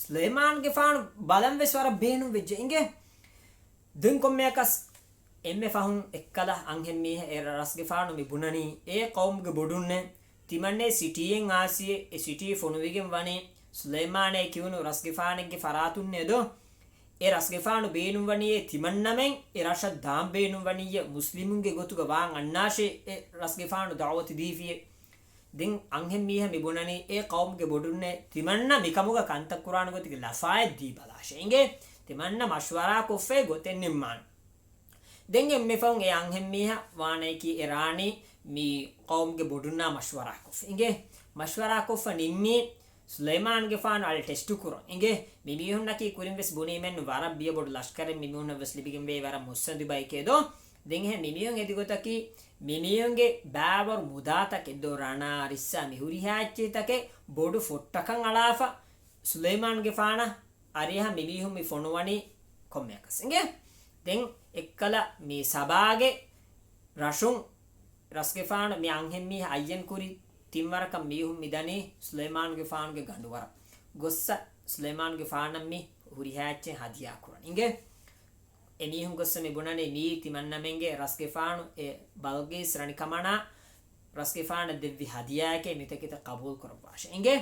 ސުލައިމާންގެފާނު ބަލަން ވެސް ވަރަށް ބޭނުން ވެއްޖެ އިނގޭ. ދެން ކޮންމެއަކަސް އެންމެ ފަހުން އެއްކަލަ އަންހެން މީހެއް އެ ރަސްގެފާނު މި ބުނަނީ، އޭ ޤައުމުގެ ބޮޑުންނޭ، ތިމަންނޭ ސިޓީއެއް އާސިޔޭ، އެ ސިޓީ ފޮނުވިގެން ވަނީ ސުލައިމާނޭ ކިޔުނު ރަސްގެފާނެއްގެ ފަރާތުންނޭ ދޯ؟ އެ ރަސްގެފާނު ބޭނުންވަނީއޭ ތިމަންނަމެން އެ ރަށަށް ދާން ބޭނުންވަނީއޭ މުސްލިމުންގެ ގޮތުގަ ވާން އަންނާށޭ އެ ރަސްގެފާނު ދަޢުވަތު ދީފިޔޭ. ދެން އަންހެން މީހާ މި ބުނަނީ އޭ ޤައުމުގެ ބޮޑުންނޭ ތިމަންނަ މިކަމުގަ ކަންތައް ކުރާނެ ގޮތުގެ ލަފާއެއް ދީބަލާށޭ އިނގޭ. ތިމަންނަ މަޝްވަރާ ކޮށްފައި ގޮތެއް ނިންމާން. ދެން އެންމެފަހުން އެ އަންހެން މީހާ ވާނައަކީ އެ ރާނީ މި ޤައުމުގެ ބޮޑުންނާ މަޝްވަރާ ކޮށްފަ އިނގޭ. މަޝްވަރާ ކޮށްފަ ނިންމީ ސުލައިމާންގެފާނު އަޅެ ޓެސްޓު ކުރަން އިނގޭ. މި މީހުންނަކީ ކުރިން ވެސް ބުނީމެއްނު ވަރަށް ބިޔަ ބޮޑު ލަޝްކަރެއް މި މީހުންނަށް ވެސް ލިބިގެން ވޭ ވަރަށް މުއްސަނދި ބައެކޭ ދޯ. ދެން އެހެން މި މީހުން އެދި ގޮތަކީ މި މީހުންގެ ބާވަރު މުދާތަކެއް ދޯ ރަނާ ރިއްސާ މި ހުރިހާ އެއްޗެހިތަކެއް ބޮޑު ފޮއްޓަކަށް އަޅާފަ ސުލައިމާންގެފާނަށް އަރިހަށް މި މީހުން މި ފޮނުވަނީ ކޮންމެއަކަސް އިނގޭ. ދެން އެއްކަލަ މި ސަބާގެ ރަށުން ރަސްގެފާނު މި އަންހެން މީހާ އައްޔަން ކުރި ތިން ވަރަކަށް މީހުން މި ދަނީ ސުލައިމާނުގެފާނުގެ ގަނޑުވަރަށް ގޮއްސަ ސުލައިމާނުގެފާނަށް މި ހުރިހާ އެއްޗެއް ހަދިޔާ ކުރަން އިނގޭ. އެމީހުން ގޮއްސަ މި ބުނަނީ މީ ތިމަންނަމެންގެ ރަސްގެފާނު އެ ބަލްގީސް ރަނިކަމަނާ ރަސްގެފާނަށް ދެއްވި ހަދިޔާއެކޭ މިތަކެތި ޤަބޫލު ކުރައްވާށޭ އިނގޭ.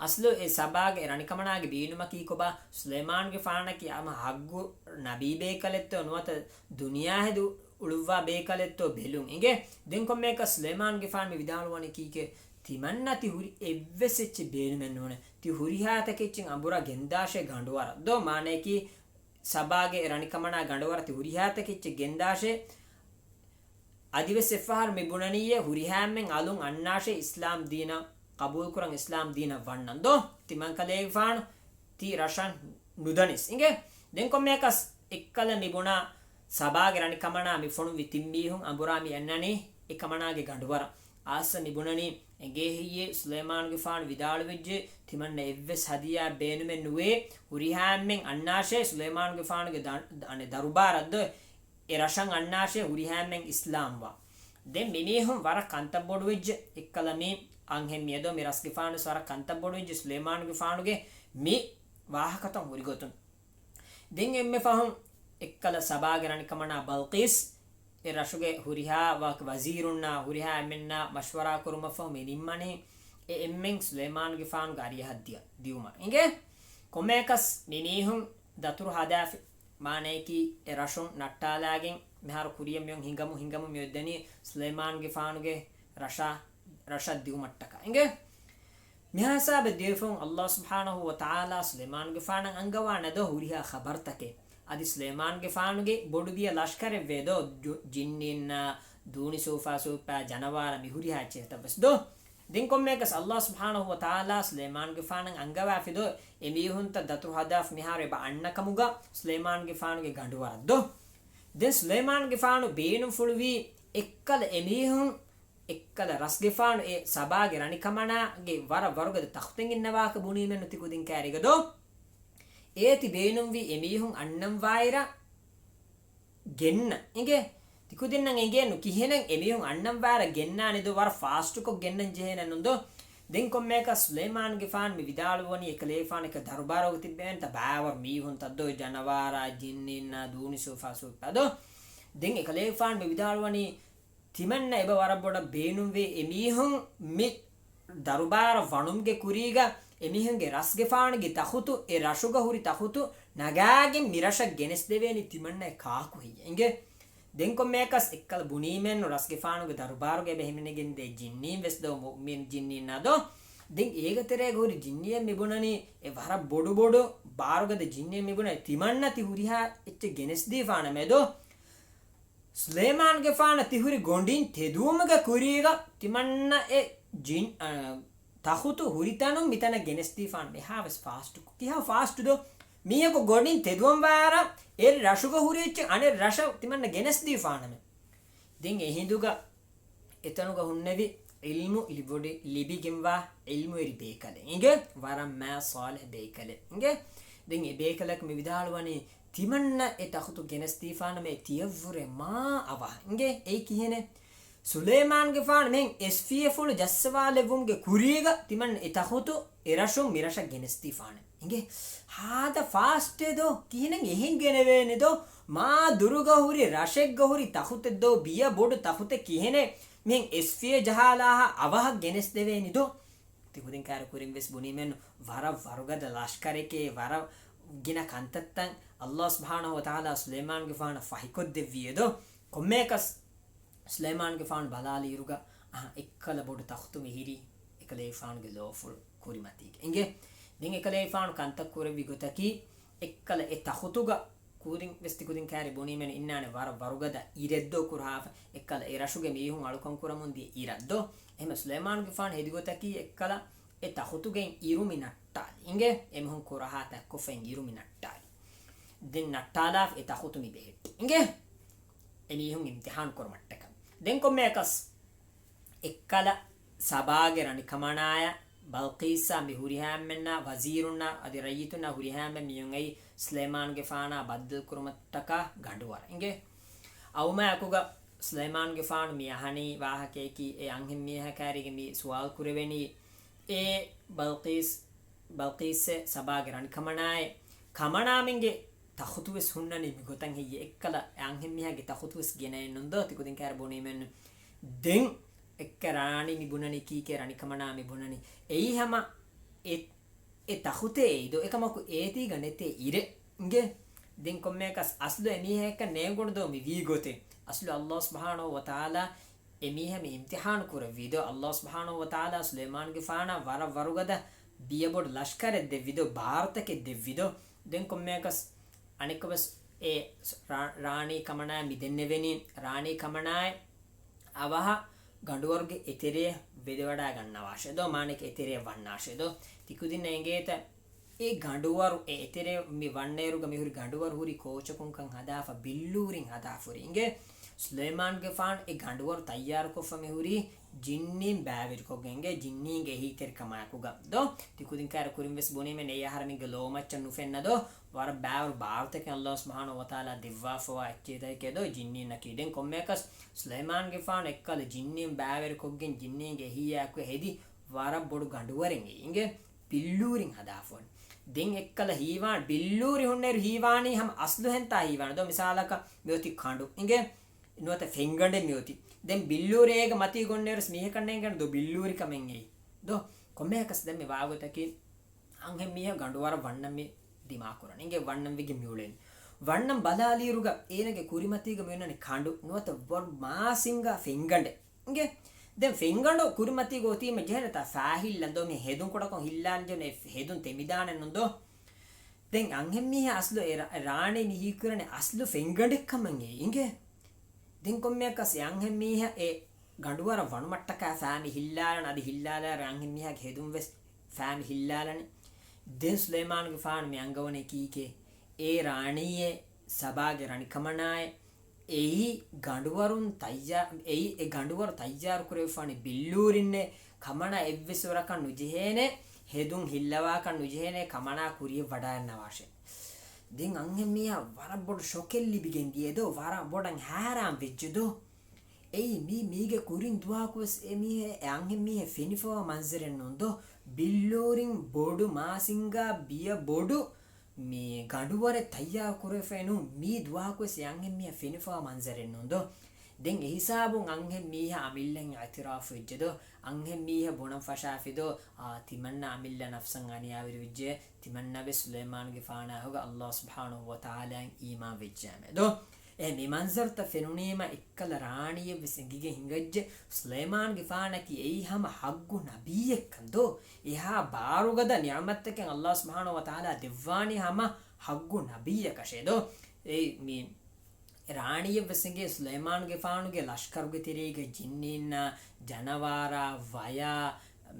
އަސްލު އެ ސަބާގެ ރަނިކަމަނާގެ ބޭނުމަކީ ކޮބާ؟ ސުލައިމާނުގެފާނަކީ ހަމަ ހައްގު ނަބީ ބޭކަލެއްތޯ ނުވަތަ ދުނިޔެ ހެދި އުޅުއްވާ ބޭކަލެއްތޯ ބެލުން އިނގޭ. ދެން ކޮންމެއަކަސް ސުލައިމާނުގެފާނު މި ވިދާޅުވަނީ ކީކޭ؟ ތިމަންނަ ތި ހުރި އެއްވެސް އެއްޗެއް ބޭނުމެއް ނޫނޭ. ތި ހުރިހާ ތަކެއްޗެއް އަނބުރާ ގެންދާށޭ ގަނޑުވަރަށް ދޯ؟ މާނަޔަކީ ސަބާގެ ރަނިކަމަނާ ގަނޑުވަރަށް ތި ހުރިހާ ތަކެއްޗެއް ގެންދާށޭ. އަދިވެސް އެއްފަހަރު މި ބުނަނީއޭ ހުރިހާމެން އަލުން އަންނާށޭ އިސްލާމް ދީނަށް ޤަބޫލުކުރަން އިސްލާމް ދީނަށް ވަންނަން ދޯ؟ ތިމަންކަލޭގެފާނު ތި ރަށަށް ނުދަނިސް އިނގޭ. ދެން ކޮންމެއަކަސް އެއްކަލަ މި ބުނާ ސަބާގެ ރަނިކަމަނާ މި ފޮނުއްވި ތިން މީހުން އަނބުރާ މި އަންނަނީ އެކަމަނާގެ ގަނޑުވަރަށް. އާސަ މި ބުނަނީ އެނގޭ ހެއްޔޭ ސުލައިމާނުގެފާނު ވިދާޅުވެއްޖެ ތިމަންނަ އެއްވެސް ހަދިޔާ ބޭނުމެއް ނުވޭ. ހުރިހާމެން އަންނާށޭ ސުލައިމާނުގެފާނުގެ ދަ-، އަނެއް ދަރުބާރަށް ދޯ؟ އެ ރަށަށް އަންނާށޭ ހުރިހާމެން އިސްލާމްވާ. ދެން މިމީހުން ވަރަށް ކަންތައް ބޮޑުވެއްޖެ. އެއްކަލަ މި އަންހެން މިއަދޯ މި ރަސްގެފާނު ވަރަށް ކަންތައް ބޮޑުވެއްޖެ ސުލައިމާނުގެފާނުގެ މި ވާހަކަތައް ހުރިގޮތުން. ދެން އެންމެ ފަހުން އެއްކަލަ ސަބާގެ ރަނިކަމަނާ ބަލްޤީސް އެ ރަށުގެ ހުރިހާ ވަ-، ވަޒީރުންނާ ހުރިހާ އެމެންނާ މަޝްވަރާ ކުރުމަށްފަހު މި ނިންމަނީ އެ އެންމެން ސުލައިމާނުގެފާނުގެ އަރިއަހަށް ދިޔަ-، ދިޔުމަށް އިނގޭ. ކޮންމެއަކަސް މި މީހުން ދަތުރު ހަދާފި، މާނަޔަކީ އެ ރަށުން ނައްޓާލާގެން މިހާރު ކުރިޔަށް މިއޮން ހިނގަމު ހިނގަމު މިއޮއްދަނީ ސުލައިމާންގެފާނުގެ ރަށާ، ރަށަށް ދިއުމަށްޓަކާ އިނގޭ. މިހާ ހިސާބެއް ދިޔަފަހުން ﷲ ސުބްޙާނަހޫ ވަތަޢާލާ ސުލައިމާންގެފާނަށް އަންގަވާނެ ދޯ ހުރިހާ ޚަބަރުތަކެއް. އަދި ސުލައިމާންގެފާނުގެ ބޮޑު ބިޔަ ލަޝްކަރެއްވޭ ދޯ، ޖު-، ޖިންނީންނާ، ދޫނި ސޫފާސޫފާ، ޖަނަވާރަ މި ހުރިހާ އެއްޗެއްތައް ވެސް ދޯ. ދެން ކޮންމެއަކަސް ﷲ ސުބްޙާނަހޫ ވަތަޢާލާ ސުލައިމާންގެފާނަށް އަންގަވާފި ދޯ، އެމީހުންތައް ދަތުރު ހަދާފަ މިހާރު އެބަ އަންނަ ކަމުގަ ސުލައިމާންގެފާނުގެ ގަނޑުވަރަށް ދޯ. ދެން ސުލައިމާންގެފާނު ބޭނުންފުޅުވީ އެއްކަލަ އެމީހުން އެއްކަލަ ރަސްގެފާނު އެ ސަބާގެ ރަނިކަމަނާގެ ވަރަށް ވަރުގަދަ ތަޚުތެއް އިންނަވާކަށް ބުނީމެއްނު ތިކުދިން ކައިރީގަ ދޯ. އޭތި ބޭނުންވީ އެމީހުން އަންނަން ވާއިރަށް ގެންނަ އިނގޭ. ތިކުދިންނަށް އެނގޭނު ކިހިނެއް އެމީހުން އަންނަން ވާއިރަށް ގެންނާނެ ދޯ، ވަރަށް ފާސްޓުކޮށް ގެންނަން ޖެހޭނެއްނު ދޯ. ދެން ކޮންމެއަކަސް ސުލައިމާންގެފާނު މި ވިދާޅުވަނީ އެކަލޭފާނު އެކަ ދަރުބާރުގަ ތިއްބެވޭނެތަ ބާވަރު މީހުންތައް ދޯ، ޖަނަވާރާ، ޖިންނީންނާ، ދޫނި ސޫފާސޫފާ ދޯ. ދެން އެކަލޭފާނު މި ވިދާޅުވަނީ ތިމަންނަ އެބަ ވަރަށް ބޮޑަށް ބޭނުންވޭ އެމީހުން މި ދަރުބާރަށް ވަނުމުގެ ކުރީގަ އެމީހުންގެ ރަސްގެފާނުގެ ތަޚުތު، އެ ރަށުގަ ހުރި ތަޚުތު ނަގާގެން މި ރަށަށް ގެނެސްދެވޭނީ ތިމަންނަ ކާކު ހެއްޔޭ އިނގޭ؟ ދެން ކޮންމެއަކަސް އެއްކަލަ ބުނީމެއްނު ރަސްގެފާނުގެ ދަރުބާރުގަ އެބަ ހިމެނިގެންދޭ ޖިންނީން ވެސް ދޯ، މުއުމިން ޖިންނީންނާ ދޯ. ދެން އޭގެ ތެރޭގަ ހުރި ޖިންނިއެއް މި ބުނަނީ އެ ވަރަށް ބޮޑު ބޮޑު ބާރުގަދަ ޖިންނިއެއް މި ބުނަނީ ތިމަންނަ ތި ހުރިހާ އެއްޗެއް ގެނެސްދީފާނަމޭ ދޯ. ސުލައިމާންގެފާނަށް ތިހުރި ގޮނޑިން ތެދުވުމުގެ ކުރީގަ ތިމަންނަ އެ ޖިން-، އަ، ތަޚުތު ހުރިތަނުން މިތަނަށް ގެނެސްދީފާނަމޭ. ހާވެސް ފާސްޓު. ކިހާ ފާސްޓު ދޯ؟ މީހަކު ގޮނޑިން ތެދުވަން ވާރަށް އެ ރަށުގަ ހުރި އެއްޗެއް އަނެއް ރަށަށް ތިމަންނަ ގެނެސްދީފާނަމޭ. ދެން އެ ހިނދުގަ އެތަނުގަ ހުންނެވި ޢިލްމު ލިބި-، ލިބިގެންވާ ޢިލްމުވެރި ބޭކަލެއް އިނގޭ، ވަރަށް މާ ޞާލިޙް ބޭކަލެއް އިނގޭ. ދެން އެ ބޭކަލަކު މި ވިދާޅުވަނީ ތިމަންނަ އެ ތަޚުތު ގެނެސްދީފާނަމޭ ތިޔަށްވުރެ މާ އަވަހަށް އިނގޭ. އެއީ ކިހިނެއް؟ ސުލައިމާންގެފާނު މިހެން އެސްފިޔަފުޅު ޖައްސަވާލެއްވުމުގެ ކުރީގަ ތިމަންނަ އެ ތަޚުތު އެ ރަށުން މި ރަށަށް ގެނެސްދީފާނެ އިނގޭ. ހާދަ ފާސްޓޭ ދޯ؟ ކިހިނެއް އެހެން ގެނެވޭނެ ދޯ؟ މާ ދުރުގަ ހުރި ރަށެއްގަ ހުރި ތަޚުތެއް ދޯ، ބިޔަ ބޮޑު ތަޚުތެއް ކިހިނެއް މިހެން އެސްފިޔަ ޖަހާލާހާ އަވަހަށް ގެނެސްދެވޭނީ ދޯ؟ ތިކުދިން ކައިރި ކުރިން ވެސް ބުނީމެއްނު ވަރަށް ވަރުގަދަ ލަޝްކަރެކޭ، ވަރަށް ގިނަ ކަންތައްތައް ﷲ ސުބްޙާނަހޫ ވަތަޢާލާ ސުލައިމާންގެފާނަށް ފަހިކޮށްދެއްވިއޭ ދޯ؟ ކޮންމެއަކަސް ސުލައިމާންގެފާނު ބަލާލިއިރުގަ، އަހަ، އެއްކަލަ ބޮޑު ތަޚުތު މިހިރީ އެކަލޭގެފާނުގެ ލޯފުޅު ކުރިމަތީގަ އިނގޭ. ދެން އެކަލޭގެފާނު ކަންތައް ކުރެއްވި ގޮތަކީ، އެއްކަލަ އެ ތަޚުތުގަ ކުރިން ވެސް ތިކުދިން ކައިރި ބުނީމެން އިންނާނެ ވަރަށް ވަރުގަދަ އިރެއްދޯ ކުރަހާފަ، އެއްކަލަ އެ ރަށުގެ މީހުން އަޅުކަން ކުރަމުން ދިޔަ އިރަށްދޯ. އެހެން ސުލައިމާންގެފާނު ހެދި ގޮތަކީ އެއްކަލަ އެ ތަޚުތުގެ އިރު މި ނައްޓާލި އިނގޭ. އެމީހުން ކުރަހާ ތައްކޮށްފައި އިރު މި ނައްޓާލި. ދެން ނައްޓާލާފަ އެ ތަޚުތު މި ބެހެއްޓި އިނގޭ. އެމީހުން އިމްތިޙާން ކުރުމަށްޓަކަ. ދެން ކޮންމެއަކަސް އެއްކަލަ ސަބާގެ ރަނިކަމަނާޔަށް ބަލްޤީސާ މި ހުރިހާމެންނާ ވަޒީރުންނާ އަދި ރައްޔިތުންނާ ހުރިހާމެން މިއޮން އައީ ސުލައިމާންގެފާނާ ބައްދަލުކުރުމަށްޓަކާ ގަނޑުވަރަށް އިނގޭ. އައުމާއެކުގަ ސުލައިމާންގެފާނު މި އަހަނީ ވާހަކަޔަކީ އެ އަންހެންމީހަކާރީގެ މި ސުވާލު ކުރެވެނީ އޭ ބަލްޤީސް، ބަލްޤީސްއޭ ސަބާގެ ރަނިކަމަނާއޭ ކަމަނާމެންގެ ތަޚުތުވެސް ހުންނަނީ މިގޮތަށް ހެއްޔޭ؟ އެއްކަލަ އެ އަންހެންމީހާގެ ތަޚުތުވެސް ގެނައެއްނުން ދޯ؟ ތިކުދިން ކައިރި ބުނީމެއްނު. ދެން އެއްކަ ރާނީ މި ބުނަނީ ކީކޭ؟ ރަނިކަމަނާ މި ބުނަނީ އެއީ ހަމަ އެ، އެ ތަޚުތޭ އެއީ ދޯ؟ އެކަމަކު އޭތީގަ ނެތޭ އިރެއް އިނގޭ. ދެން ކޮންމެއަކަސް އަސްލު އެމީހަކަށް ނޭނގުނު ދޯ މި ވީ ގޮތެއް؟ އަސްލު ﷲ ސުބްޙާނަހޫ ވަތަޢާލާ އެމީހާ މި އިމްތިޙާނު ކުރެއްވީ ދޯ؟ ﷲ ސުބްޙާނަހޫ ވަތަޢާލާ ސުލައިމާންގެފާނާ ވަރަށް ވަރުގަދަ ބިޔަ ބޮޑު ލަޝްކަރެއް ދެއްވި ދޯ؟ ބާރުތަކެއް ދެއްވި ދޯ؟ ދެން ކޮންމެއަކަސް އަނެއްކޮށް ވެސް އެ ރާ-، ރާނީ ކަމަނާ މި ދެންނެވެނީ، ރާނީ ކަމަނާއެ އަވަހަށް ގަނޑުވަރުގެ އެތެރެއަށް ވެދެވަޑާ ގަންނަވާށޭ ދޯ؟ މާނައަކީ އެތެރެއަށް ވަންނާށޭ ދޯ؟ ތިކުދިންނަށް އެނގޭތަ؟ އެ ގަނޑުވަރު އެ އެތެރެ މި ވަންނައިރުގަ މިހުރި ގަނޑުވަރު ހުރީ ކޯޗަކުންކަން ހަދާފަ ބިއްލޫރިން ހަދާފަ ހުރީ އިނގޭ. ސުލައިމާންގެފާނު އެ ގަނޑުވަރު ތައްޔާރުކޮށްފަ މިހުރީ ޖިންނީން ބައިވެރިކޮށްގެން އިނގޭ، ޖިންނީންގެ އެހީތެރިކަމާއެކުގަ ދޯ؟ ތިކުދިން ކައިރި ކުރިން ވެސް ބުނީމެއް އެ އަހަރެން މީގެ ލޯމައްޗަށް ނުފެންނަ ދޯ؟ ވަރަށް ބާވަރު ބާރުތަކެއް ﷲ ސުބްޙާނަހޫ ވަތަޢާލާ ދެއްވާފަވާ އެއްޗެއްތަކެއް ދޯ ޖިންނީންނަކީ. ދެން ކޮންމެއަކަސް ސުލައިމާންގެފާނު އެއްކަލަ ޖިންނީން ބައިވެރިކޮށްގެން ޖިންނީންގެ އެހީއާއެކު ހެދި ވަރަށް ބޮޑު ގަނޑުވަރެއް އެއީ އިނގޭ. ބިއްލޫރިން ހަދާފަ ވަނީ. ދެން އެއްކަލަ ހީވާން، ބިއްލޫރި ހުންނައިރު ހީވާނީ ހަމަ އަސްލު ހެންތާ ހީވާނެ ދޯ؟ މިސާލަކަށް މިއޮތީ ކަނޑު އިނގޭ، ނުވަތަ ފެންގަނޑެއް މިއޮތީ. ދެން ބިއްލޫރި އޭގަ މަތީ ގޮންނައިރު ވެސް މީހަކަށް ނޭނގޭނެ ދޯ ބިއްލޫރި ކަމެއް އެއީ ދޯ؟ ކޮންމެއަކަސް ދެން މި ވާގޮތަކީ އަންހެން މީހާ ގަނޑުވަރަށް ވަންނަން މި ދިމާކުރަނީ. އިނގޭ ވަންނަން ވެގެން މިއުޅެނީ. ވަންނަން ބަލާލިއިރުގަ އޭނަގެ ކުރިމަތީގަ މިއޮންނަނީ ކަނޑު ނުވަތަ ވަރު މާސިންގާ ފެންގަނޑެއް. އިނގޭ ދެން ފެންގަނޑު ކުރިމަތީގަ އޮތީމަ ޖެހޭނެތާ ފާ ހިއްލަން ދޯ؟ މި ހެދުން ކުޑަކޮށް ހިއްލާން ޖެހުނު އެ ހެދުން ތެމިދާނެއް ނޫން ދޯ؟ ދެން އަންހެން މީހާ އަސްލު އެ ރާ-، ރާނީ މި ހީކުރަނީ އަސްލު ފެންގަނޑެއް ކަމަށް އެ. އިނގޭ ދެން ކޮންމެއަކަސް އެ އަންހެން މީހާ އެ ގަނޑުވަރަށް ވަނުމަށްޓަކާ ފާ މި ހިއްލާލަން، އަދި ހިއްލާލާއިރު އަންހެން މީހާގެ ހެދުން ވެސް ފާ މި ހިއްލާލަނީ. ދެން ސުލައިމާނުގެފާނު މި އަންގަވަނީ ކީކޭ؟ އޭ ރާނީއޭ ސަބާގެ ރަނިކަމަނާއޭ، އެއީ ގަނޑުވަރުން ތައްޔާ-، އެއީ އެ ގަނޑުވަރު ތައްޔާރު ކުރެވިފާނީ ބިއްލޫރިންނޭ، ކަމަނާ އެއްވެސް ވަރަކަށް ނުޖެހޭނެ، ހެދުން ހިއްލަވާކަށް ނުޖެހޭނެ، ކަމަނާ ކުރިޔަށް ވަޑައިގަންނަވާށޭ. ދެން އަންހެން މީހާ ވަރަށް ބޮޑު ޝޮކެއް ލިބިގެން ދިޔަ ދޯ، ވަރަށް ބޮޑަށް ހައިރާން ވެއްޖެ ދޯ. އެއީ މީ މީގެ ކުރިން ދުވަހަކުވެސް އެ މީހެއް އެ އަންހެން މީހެއް ފެނިފަވާ މަންޒަރެއް ނޫން ދޯ. ބިއްލޫރިން ބޮޑު މާސިންގާ ބިޔަ ބޮޑު މި ގަނޑުވަރެއް ތައްޔާރު ކުރެވިފައެއް ނޫން، މީ ދުވަހަކުވެސް އެ އަންހެން މީހާ ފެނިފަވާ މަންޒަރެއް ނޫން ދޯ. ދެން އެހިސާބުން އަންހެން މީހާ އަމިއްލައިން އިއުތިރާފު ވެއްޖެ ދޯ. އަންހެން މީހާ ބުނަން ފަށާފި ދޯ، އާ، ތިމަންނަ އަމިއްލަ ނަފްސަށް އަނިޔާވެރި ވެއްޖެ، ތިމަންނަ ވެސް ސުލައިމާނުގެފާނާ ހުގަ ﷲ ސުބްޙާނަހޫ ވަތަޢާލާއަށް އީމާން ވެއްޖައިމެ ދޯ. އެ މި މަންޒަރުތައް ފެނުނީމަ އެއްކަލަ ރާނީއެއް ވެސް އެނގިގެން ހިނގައްޖެ، ސުލައިމާނުގެފާނަކީ އެއީ ހަމަ ޙައްޤު ނަބިއްޔެއްކަން ދޯ. އެހާ ބާރުގަދަ ނިޢުމަތްތަކެއް ﷲ ސުބްޙާނަހޫ ވަތަޢާލާ ދެއްވާނީ ހަމަ ޙައްޤު ނަބިއްޔަކަށޭ ދޯ. އެ މި ރާނީއެއް ވެސް އެނގޭ ސުލައިމާނުގެފާނުގެ ލަޝްކަރުގެ ތެރޭގަ ޖިންނީންނާ، ޖަނަވާރާ، ވަޔާ،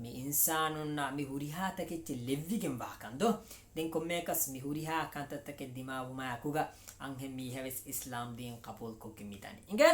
މި އިންސާނުންނާ މި ހުރިހާ ތަކެއްޗެއް ލެއްވިގެން ވާކަން ދޯ. ދެން ކޮންމެއަކަސް މި ހުރިހާ ކަންތައްތަކެއް ދިމާވުމާ އެކުގަ އަންހެން މީހާ ވެސް އިސްލާމް ދީން ޤަބޫލުކޮށްގެން މިދަނީ. އިނގޭ؟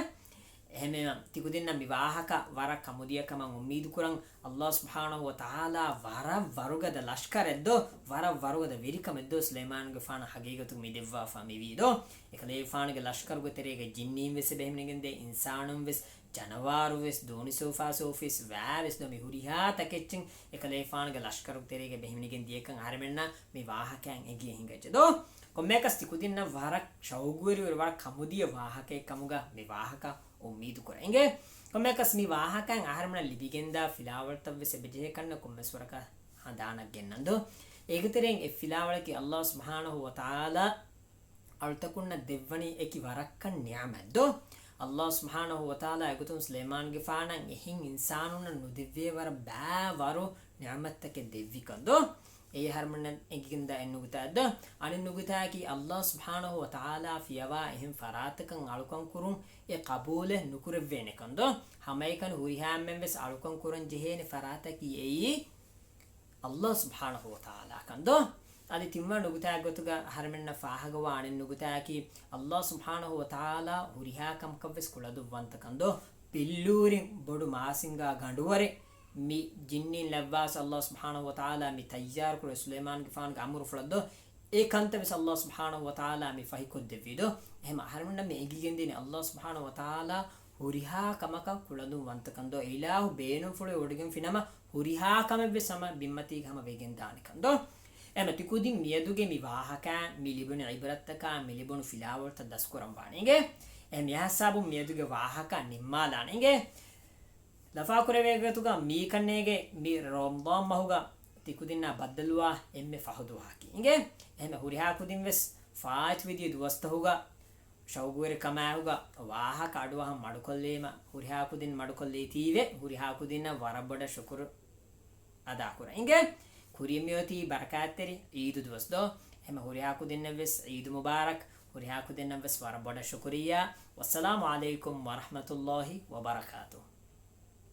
އެހެންވީމަ ތިކުދިންނަށް މި ވާހަކަ ވަރަށް ކަމުދިޔަ ކަމަށް އުއްމީދު ކުރަން. ﷲ ސުބްޙާނަހޫ ވަތަޢާލާ ވަރަށް ވަރުގަދަ ލަޝްކަރެއް ދޯ، ވަރަށް ވަރުގަދަ ވެރިކަމެއް ދޯ، ސުލައިމާނުގެފާނު ހަގީގަތުގަ މި ދެއްވާފަ މިވީ ދޯ. އެކަލޭގެފާނުގެ ލަޝްކަރުގެ ތެރޭގަ ޖިންނީން ވެސް އެބަ ހިމެނިގެންދޭ، އިންސާނުން ވެސް، ޖަނަވާރު ވެސް، ދޯނި ސޯފާ ސޯފީސް ވާ ވެސް ދޯ، މި ހުރިހާ ތަކެއްޗެއް އެކަލޭގެފާނުގެ ލަޝްކަރުގެ ތެރޭގަ އެބަ ހިމެނިގެން ދިޔަކަން އަހަރެމެންނަށް މި ވާހަކައިން އެނގިގެން ހިނގައްޖެ ދޯ. ކޮންމެއަކަސް ތިކުދިންނަށް ވަރަށް ޝައުގުވެރިވެރި ވަރަށް ކަމުދިޔަ ވާހަކައެއް ކަމުގަ މި ވާހަކަ އުއްމީދު ކުރަން އިނގޭ. ކޮންމެއަކަސް މި ވާހަކައިން އަހަރެމެންނަށް ލިބިގެންދާ ފިލާވަޅުތައް ވެސް އެބަޖެހޭ ކަންނަ ކޮންމެސް ވަރަކަށް ހަނދާނަށް ގެންނަން ދޯ. އޭގެ ތެރެއިން އެއް ފިލާވަޅަކީ ﷲ ސުބްޙާނަހޫ ވަތަޢާލާ އަޅުތަކުންނަށް ދެއްވަނީ އެކި ވަރަށްކަން ނިޢުމަތް ދޯ. ﷲ ސުބްޙާނަހޫ ވަތަޢާލާ އެގޮތުން ސުލައިމާނުގެފާނަށް އެހެން އިންސާނުންނަށް ނުދެއްވޭ ވަރަށް ބައިވަރު ނިޢުމަތްތަކެއް ދެއްވިކަން ދޯ. އެއީ އަހަރެމެންނަށް އެނގިގެންދާ އެއް ނުކުތާއެއް ދޯ. އަނެއް ނުކުތާއަކީ ﷲ ސުބްޙާނަހޫ ވަތަޢާލާ ފިޔަވާ އެހެން ފަރާތަކަށް އަޅުކަން ކުރުން އެ ޤަބޫލެއް ނުކުރެއްވޭނެކަން ދޯ. ހަމައެކަނި ހުރިހާ އެންމެން ވެސް އަޅުކަން ކުރަން ޖެހޭނެ ފަރާތަކީ އެއީ ﷲ ސުބްޙާނަހޫ ވަތަޢާލާ ކަން ދޯ. އަދި ތިންވަނަ ނުކުތާއެއް ގޮތުގަ އަހަރެމެންނަށް ފާހަގަވާ އަނެއް ނުކުތާއަކީ، ﷲ ސުބްޙާނަހޫ ވަތަޢާލާ ހުރިހާ ކަމަކަށް ވެސް ކުޅަދުންވަންތަކަން ދޯ. ބިއްލޫރިން ބޮޑު މާސިންގާ ގަނޑުވަރެއް މި ޖިންނީން ލައްވާސް ﷲ ސުބްޙާނަހޫ ވަތަޢާލާ މި ތައްޔާރުކުރޭ ސުލައިމާނުގެފާނުގެ އަމުރުފުޅަށް ދޯ. އެ ކަންތައް ވެސް ﷲ ސުބްޙާނަހޫ ވަތަޢާލާ މި ފަހިކޮށްދެއްވީ ދޯ. އެހެން އަހަރެމެންނަށް މި އެނގިގެންދިޔަނީ ﷲ ސުބްޙާނަހޫ ވަތަޢާލާ ހުރިހާ ކަމަކަށް ކުޅަދުން ވަންތަކަން ދޯ. އެ އިލާހު ބޭނުންފުޅުވެ ވޮޑިގެންފި ނަމަ، ހުރިހާ ކަމެއްވެސް ހަމަ ބިންމަތީގަ ހަމަ ވެގެންދާނެކަން ދޯ. އެހެން ތިކުދިން މިއަދުގެ މި ވާހަކައިން މި ލިބުނު ޢިބްރަތްތަކާ މި ލިބުނު ފިލާވަޅުތައް ދަސްކުރަން ވާނެ އިނގޭ. އެހެން މިހާ ހިސާބުން މިއަދުގެ ވާހަކަ ނިންމާލާނެ އިނގޭ. ލަފާކުރެވޭ ގޮތުގަ މީ ކަންނޭގެ މި ރަމަޟާން މަހުގަ ތިކުދިންނާ ބައްދަލުވާ އެންމެ ފަހު ދުވަހަކީ އިނގޭ. އެހެން ހުރިހާ ކުދިން ވެސް ފާއިތުވެދިޔަ ދުވަސްތަހުގަ ޝައުގުވެރިކަމާއެކުގަ ވާހަކަ އަޑުއަހަން މަޑުކޮށްލީމަ، ހުރިހާ ކުދިން މަޑުކޮށްލީތީވެ، ހުރިހާ ކުދިންނަށް ވަރަށް ބޮޑަށް ޝުކުރު އަދާކުރަން އިނގޭ. ކުރިން މިއޮތީ ބަރަކާތްތެރި ޢީދު ދުވަސް ދޯ. އެހެން ހުރިހާ ކުދިންނަށް ވެސް ޢީދު މުބާރަކް. ހުރިހާ ކުދިންނަށް ވެސް ވަރަށް ބޮޑަށް ޝުކުރިއްޔާ. ވައްސަލާމު ޢަލައިކުމް ވަރަޙްމަތުﷲި ވަބަރަކާތުހު.